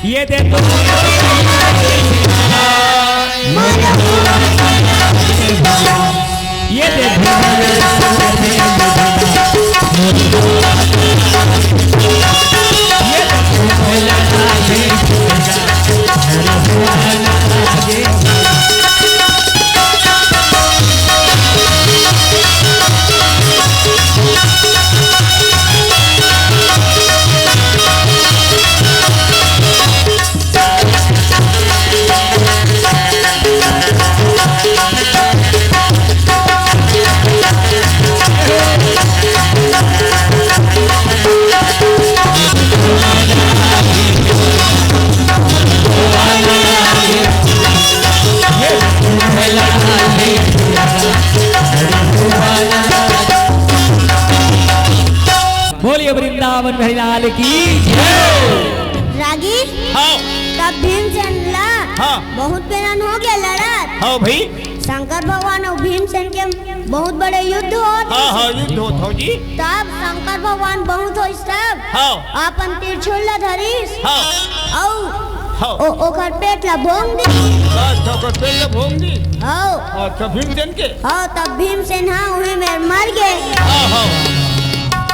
ये देखो। ये देखो। बोलिए वृंदावन बिहारी लाल की जय। रागी, हाँ। तब भीमसेन ला हाँ। बहुत बेरन हो गे लड़त। हाँ भाई। शंकर भगवान अउ भीमसेन के बहुत बड़े युद्ध होत हाँ, रहिस। हाँ, युद्ध होत हो जी। तब शंकर भगवान बहुत होइस तब हाँ। अपन त्रिशूल ला धरिस हाँ। अउ हाँ। ओ-, ओकर पेट ला भोंक दिस। अच्छा, ओकर पेट ला भोंक दिस। हाँ। अच्छा, भीमसेन के? हाँ, तब भीमसेन ह उही मेर मर गे। हाँ, हाँ।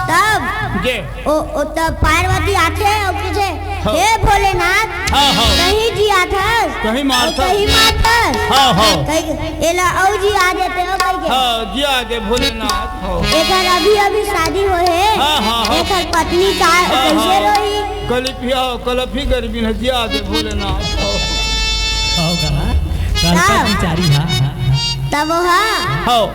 तब जे। ओ, ओ त पार्वती आथे अउ पूछे, हाँ। "हे भोलेनाथ, हाँ, हाँ। कहीं जियाथस? कहीं मारथस?" "कहीं मारथस?" हाँ, हाँ। कहीं एला अउ जिया देते हो कहिके। हाँ, जिया दे भोलेनाथ, हाँ। एकर अभी-अभी शादी होए हे। हाँ, हाँ, हाँ। एकर पत्नी का हाँ, कइसे हाँ। रोही? कलपी, हाँ, कलपी गरीबी न जिया दे भोलेनाथ, हाँ। हो गा, कल्पा हाँ। बिचारी, हाँ, हाँ, हाँ। तब वो हाँ। हाँ।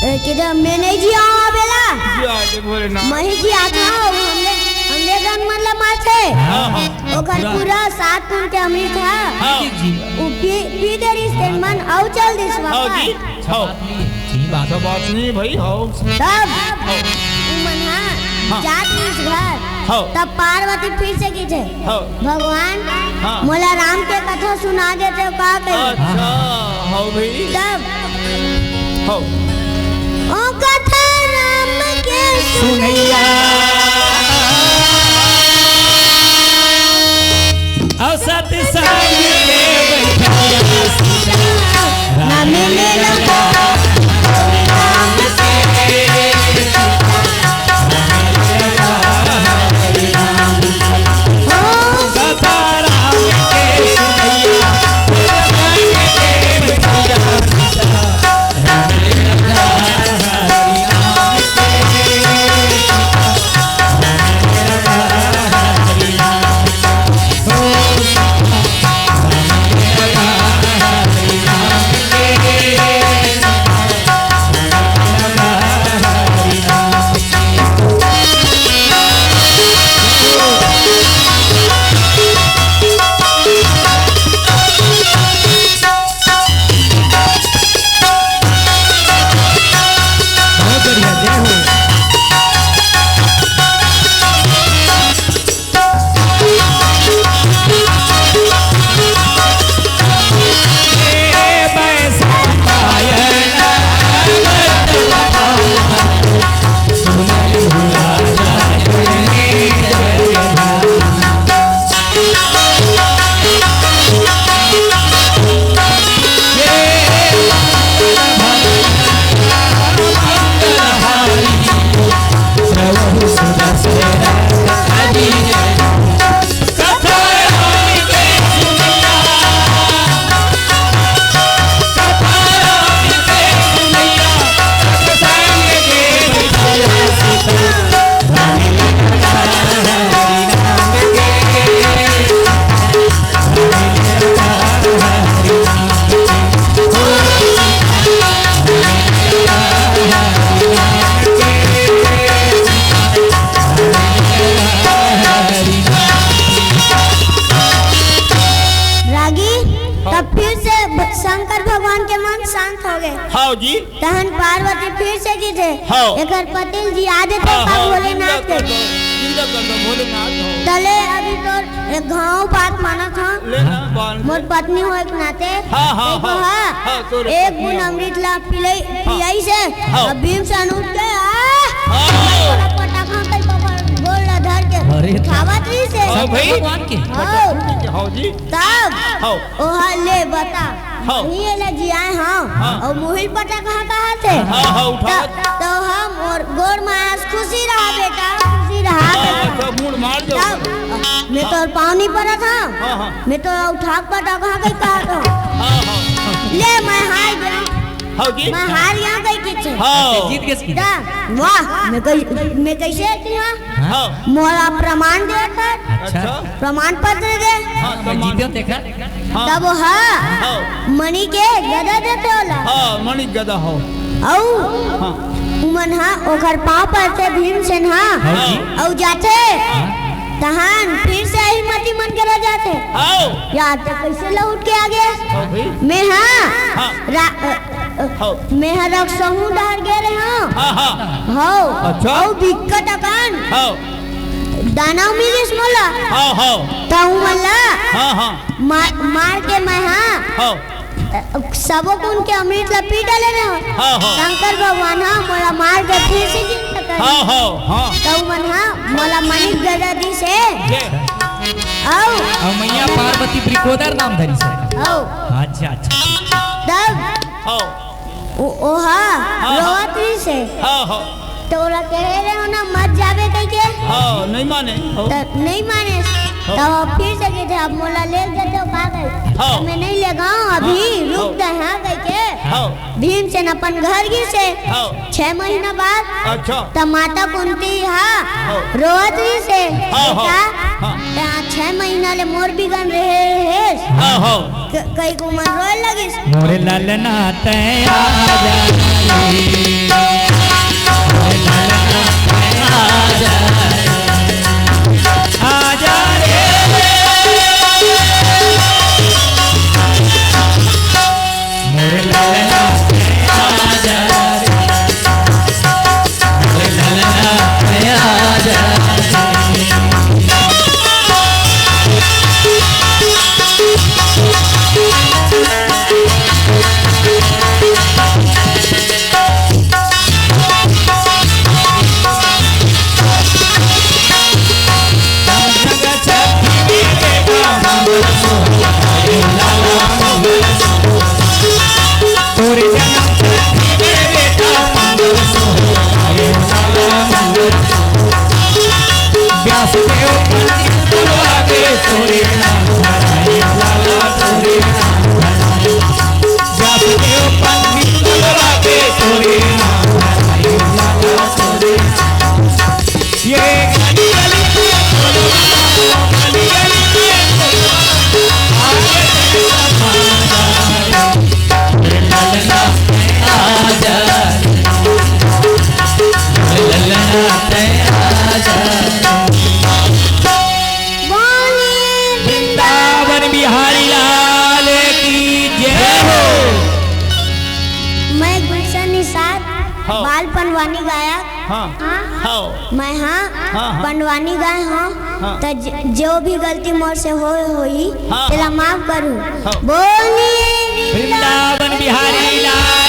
ए, कि जब मैं नहीं जिया हूँ बेला, जिया दे भोलेनाथ। मैं ही जिया था, हमने, हमने गन मन ला मारथे। हाँ, हाँ। ओकर पूरा पूरा सात टून के अमृत था। हाँ। जी, जी। वो पी, पी दे रही से मन अउ चल दिस हाँ, वापस। जी। हाँ। जी, बात अच्छा बात नहीं भाई, हाँ। तब हाँ। वो मन हाँ, हाँ। जात दिस घर। हाँ। तब पार्वती फिर से की थे। हाँ। भगवान, हाँ। मोला राम के कथा सुना देते हो का कही? अच्छा, हाँ भाई। तब हाँ। ओ कथा राम के सुनैया। सुनैया। और सत्संग के बैठैया। राम ने लगा। बहुत बढ़िया, जय हो। रागी, तब फिर से भ-, शंकर भगवान के मन शांत हो गए। हाँ जी। तहन पार्वती फिर से की थे, हाँ। एकर पतिल जिया देते हाँ, का हाँ, भोलेनाथ जिंदा के। कर दो, जिंदा कर दो, भोलेनाथ हो। तले अभी तोर एक घाव बात मानत हन। ले ना, बांध मोर दे। पत्नी हो एक नाते। हाँ, हाँ, देखो हाँ। हाँ, हाँ, तोरे एक पत्नी बूंद हो। अमृत ला पिलई, हाँ। पियाई से, हाँ। अब भीम से उठ के, आ, हाँ। पटाखा कई पकड़, गोल ला धर के अरे। उठावत रही से। हाँ, भाई। भगवान के। हाँ। हाँ जी। तब हाँ। ओहा ले बता। हाँ। नहीं एला जियाए हाँ। हाँ। और मुहिल पटा कहाँ कहाँ थे? हाँ, हाँ, उठा। तब तो हम और गोर मास खुशी रहा बेटा, खुशी रहा हाँ, बेटा। अच्छा, मूड़ मार दो। तब मैं तोर पाँव नहीं पड़ा था। हाँ, हाँ। मैं तो उठा पटा कहाँ गई कहा था। हाँ, हाँ। ले मैं हार गया। हाँ जी। मैं हार गया गई किचे। हाँ। जीत गए इसकी। ता, वाह, मैं कही, मैं कैसे थी हाँ? हाँ। मोला प्रमाण दे कर। अच्छा। अच्छा। प्रमाण पत्र दे। हाँ, हाँ, मैं प्रमाण। जीते हो देखा। हाँ। तब हाँ, हाँ। मणि के गदा देते होला। हाँ, मणि गदा हो। अउ हाँ। उमन हा ओखर पाँव परथे भीमसेन हा। हाँ जी। अउ जाथे। हाँ। तहान फिर से अहिमती मन करा जाथे। हाँ। यार, ते कैसे लौट के आ गया? हाँ भाई। मैं हाँ। हाँ। रा-, अ, अ, हाँ। मैं हा रक्सहूँ डहर गे रहे हूँ। हाँ, हाँ। हाँ। अच्छा। अउ बिक्कट अकन। हाँ। दानव मिलिस मोला। हाँ, हाँ। तहु मन ला हाँ, हाँ। मार, मार के मैं हाँ, हाँ। अ, सबो गुण के अमृत ला पी डाले रहे। हाँ, हाँ। शंकर भगवान हाँ मोला मार के फिर से जिंदा कर। हाँ, हाँ, हाँ। तहु मन हाँ मोला मणि गदा दिस हे। ये। अउ अउ मैया पार्वती ब्रिकोदर नाम धरिस हे। अउ अच्छा, अच्छा। तब हाँ। ओ, ओहा हाँ, हाँ। रोवत रहिस हे। हाँ, हाँ। तोला कहे रहे हो ना, मत जाबे कहिके। हाँ, नहीं माने। हाँ। त नहीं माने। हाँ। तब फिर से कहिथे, "अब मोला ले जाते हो का कही?" हाँ। "मैं नहीं ले गाऊँ, अभी हाँ, रुक हाँ। गए हाँ," कहिके। हाँ। भीमसेन अपन घर गिस हे। हाँ। छह महीना बाद। अच्छा। त माता कुंती हा हाँ। रोवत रहिस हे। हाँ, हाँ। बेटा, हाँ। त छह महीना ले मोर बिगन रहे हेस। हाँ, हाँ। क-, कई को मन रोए लगिस। मोरे ललना तै आ जा रे। मोरे ललना तै आ जा रे। आ जा रे। मोरे ललना तै आ जा रे। मोरे ललना तै आ जा रे। बोलिए वृंदावन बिहारी लाल की जय हो। मैं गुलशन निषाद, हाँ। बाल पंडवानी गायक। हाँ। हाँ। हाँ। मैं हाँ, हाँ, हाँ। पंडवानी गाय हूँ। हाँ। तो ज-, जो भी गलती मोर से हो होई, हाँ, तेला हाँ। माफ करूँ। हाँ। बोलिए वृंदावन बिहारी लाल